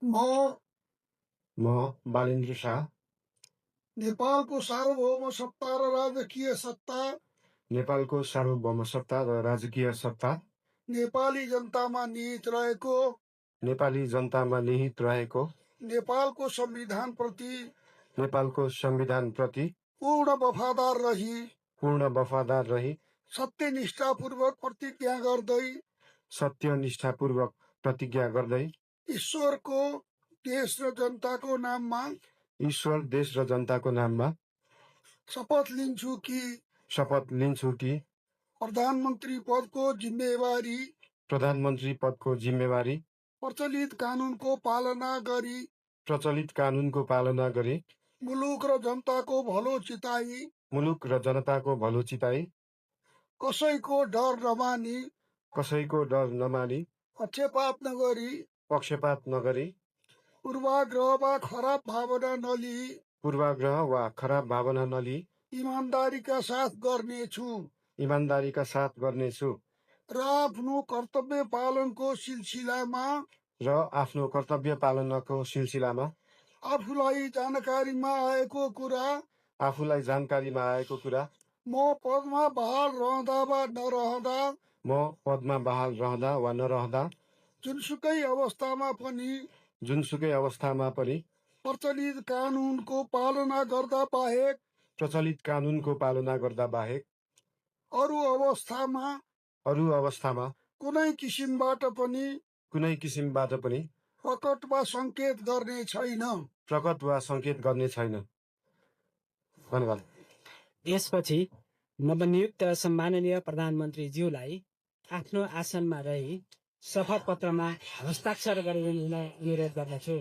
म म बालेन्द्र शाह नेपालको सार्वभौम सत्ता र राजकीय सत्ता नेपालको सार्वभौम सत्ता र राजकीय सत्ता नेपाली जनतामा निहित रहेको नेपाली जनतामा निहित रहेको नेपालको संविधानप्रति नेपालको संविधानप्रति पूर्ण वफादार रही सत्यनिष्ठापूर्वक प्रतिज्ञा गर्दै सत्यनिष्ठापूर्वक प्रतिज्ञा गर्दै ईश्वरको देश र जनताको नाममा ईश्वर देश र जनताको नाममा शपथ लिन्छु कि प्रधानमन्त्री पदको जिम्मेवारी प्रचलित कानुनको पालना गरी मुलुक र जनताको भलो चिताई कसैको डर नमानी पक्षपात नगरी पूर्वाग्रह वा खराब भावना नलिई इमानदारीका साथ गर्नेछु र आफ्नो कर्तव्य पालनको सिलसिलामा आफूलाई जानकारीमा आएको कुरा म पदमा बहाल रहँदा वा नरहँदा जुनसुकै अवस्थामा पनि प्रचलित कानुनको पालना गर्दा बाहेक अरू अवस्थामा कुनै किसिमबाट पनि प्रकट वा संकेत गर्ने छैन। धन्यवाद। यसपछि नवनियुक्त सम्माननीय प्रधानमन्त्रीज्यूलाई आफ्नो आसनमा रही शपथ पत्रमा हस्ताक्षर गरिदिन अनुरोध गर्दछु।